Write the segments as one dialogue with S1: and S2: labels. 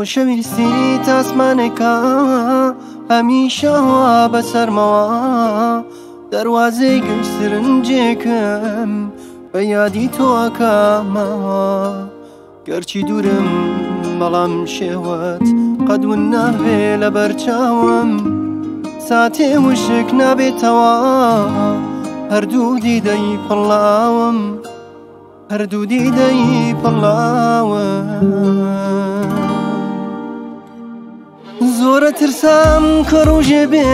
S1: خۆشەویستی تاسمانێکە هەمیشە بەسەرمەوە دەروازەی گشت سرنجێکم بە یادی تۆ ئەکەمەوە گەرچی دوورم بەڵام شێوەت قەد ون نابێ لەبەر چاوم ساتێ وشک نابێتەوە هەردوو دیدەی پڕلاوم هەردوو دیدەی پڕلاوم زۆرە ترسام کە ڕۆژێ بێ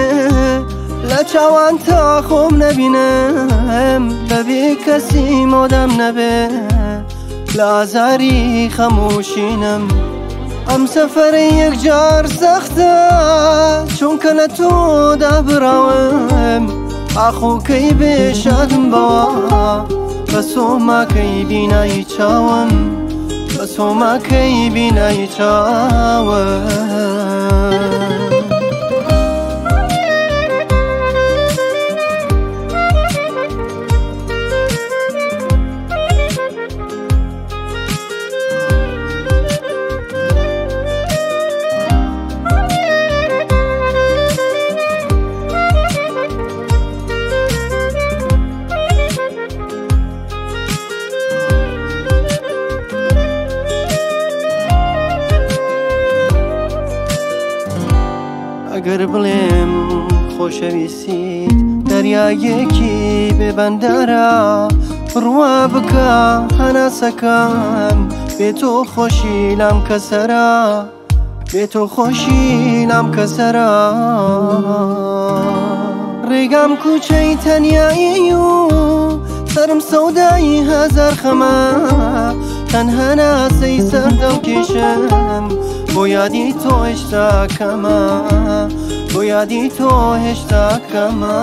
S1: لە چاوان تا خۆم نەبینم بەبێ کەسی مۆدەم نەبێ لە ئازاری خەمۆشینم ئەم سەفەرە یەکجار سەختە چونکە لە تۆ دابراوم ئاخۆکەی بێ شادم بەوە بە سۆماکەی بینایی چاوم بە سۆماکەی بینایی چاوم. ئەگەر بڵێم خۆشەویستیت دەریایەکی بێبەندەرە بڕوا بکە هەناسەکەم بێ تۆ خۆشی لام کەسەرە بێ تۆ خۆشی لام کەسەرە ڕێگام کوچەی تەنیایی و سەرم سەودایی هەزار خەمە تەنها ناسەی سەردەو کێشم بۆ یادی تۆ هێشتا کەمە بۆ یادی تۆ هێشتا کەمە.